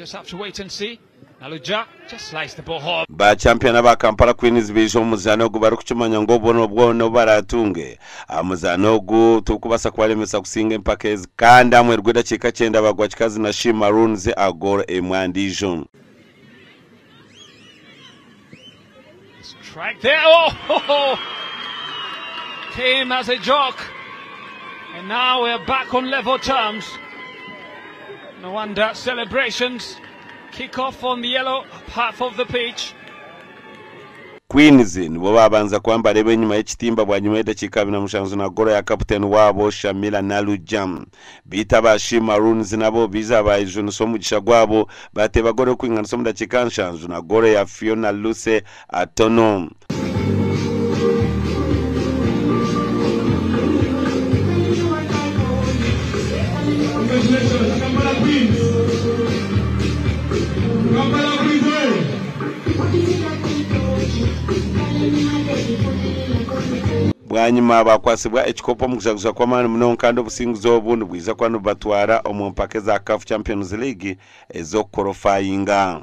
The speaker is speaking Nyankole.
Just have to wait and see. Nalujja just sliced the ball home. Ba champion aba Kampala Queens baija omu muzaano ogu barikukimanya ngu obubonero bwona obu baraatunge aha muzaano ogu tiburikubaasa kubaremesa kusinga empaka ezi kandi aha muheru gw'edakiika kyenda bagwa kikazi na She Maroons aha goolo emwe aha ndiijo. Strike there. Oh, ho, ho. Came as a joke. And now we're back on level terms. No wonder celebrations kick off on the yellow half of the pitch. Queens nibo baabanza kuba nibareeba enyima y'ekitimba bwanyima y'edakiika 27 na goolo ya kaputeni waabo Shamila Nalujja. Beitu aba She Maroons nabo baija baayejunisa omugisha gwabo baateeba goolo y'okwinganisa omu dakiika nshanju na goolo ya Fiona Lucy Atono. Congratulations, Kampala Queens. Kampala Queens, oye! Bwanyima baakwatsibwa ekikopo omu kujaguza kw'amaani munonga kandi obusinguzi obu nibwija kuba nibubatwara omu mpaka eza CAF Champions League ez'okukorofayinga.